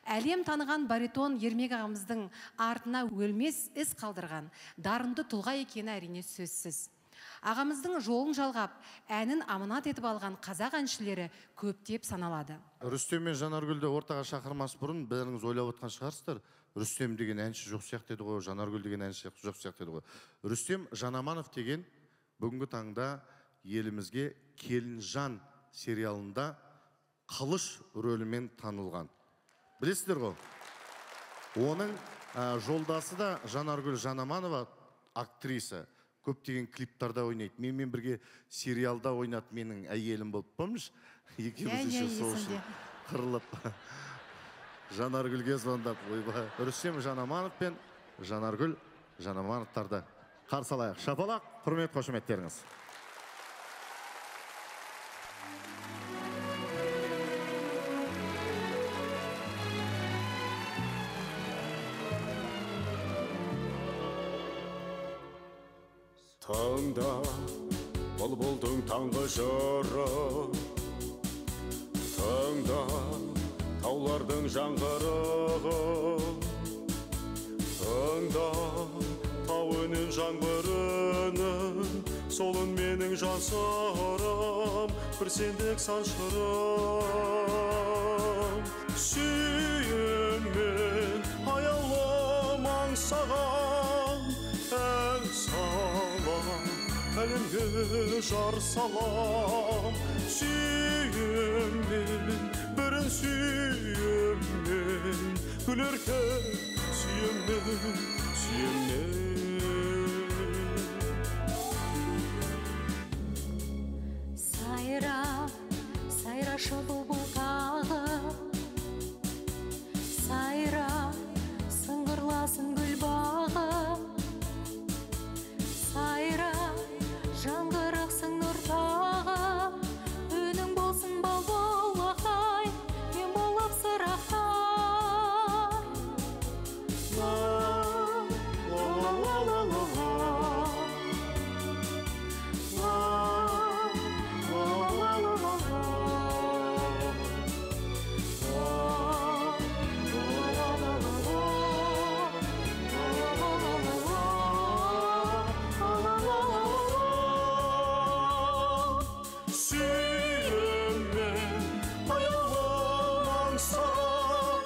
Әлем таныған баритон Ермек ағамыздың артына өлмес із қалдырған дарынды тұлға екені әрине сөзсіз. Ағамыздың жолын жалғап, әнін аманат етіп алған қазақ әншілері көптеп саналады. Рүстем мен Жанаргүлді ортаға шақырмас бұрын бәріңіз ойлап отқан шығарсыздар. Рүстем деген әнші жоқ сияқты еді ғой, Жанаргүл деген әнші жоқ сияқты еді ғой. Рүстем Жанаманов деген бүгінгі таңда елімізге Келінжан сериалында Қылыш рөлімен танылған. Білесіздер ғой? Оның жолдасы да Жанаргүл Жанаманова актриса. Көптеген клиптарда ойнайды. Менімен бірге сериалда ойнады, менің әйелім болып, помнишь? Екеуміз еще сол үшін қырылып Жанаргүлге звондап, ойбай. Рүстем Жанаманов пен Жанаргүл Жанамановтарды қарсы алайық. Шапалақ, құрмет қошеметтеріңіз. Таңда бұлбұлдың таңғы жыры, таңда таулардың жаңғырығы, таңда тау үнін жаңбыр үнін, сол үн менің жан сырым, бір сендік сан шырым. Сүйемін аяулым аңсаған, ән салам, әлемге жар салам. Сүйемін, бірін сүйемін, гүл ерке сүйемін, сүйемін. Сайра, сайрашы бұлбұл тағы, сайра, сыңғырласын гүл бағы, сайра, жаңғырықсың нұр тағы, үнің болсын бал бұлақтай, мен болып сырақтай. Ла, ла, ла, ла, ла, ла. Ла, ла, ла, ла, ла, ла. Ла, ла, ла, ла, ла. Ла, ла, ла, ла, ла. Ла, ла, ла, ла. Сүйемін, аяулым аңсаған,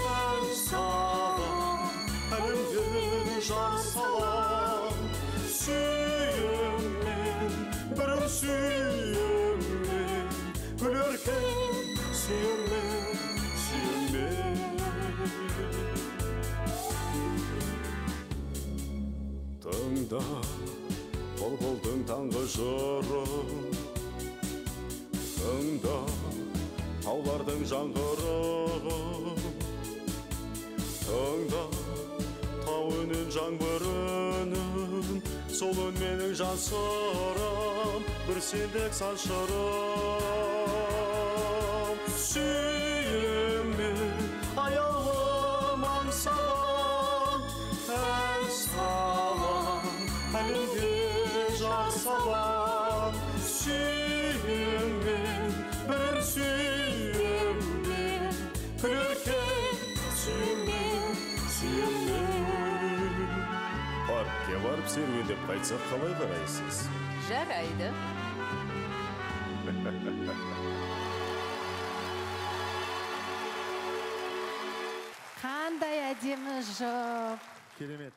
ән салам, әлемге жар салам. Сүйемін, бірін сүйемін, гүл ерке сүйемін, сүйемін. Тыңда бұлбұлдың таңғы жыры, тыңда таулардың жаңғырығы, тыңда тау үнін жаңбыр үнін, сол үн менің жан сырым, бір сендік сан шырым. Сүйемін, аяулым аңсаған, ән салам, әлемге жар салам. Сүйемін, бірін сүйемін, гүл ерке сүйемін, сүйемін. Паркке барып серуендеп қайтсақ қалай қарайсыз? Жарайды. Қандай әдемі жұп. Керемет.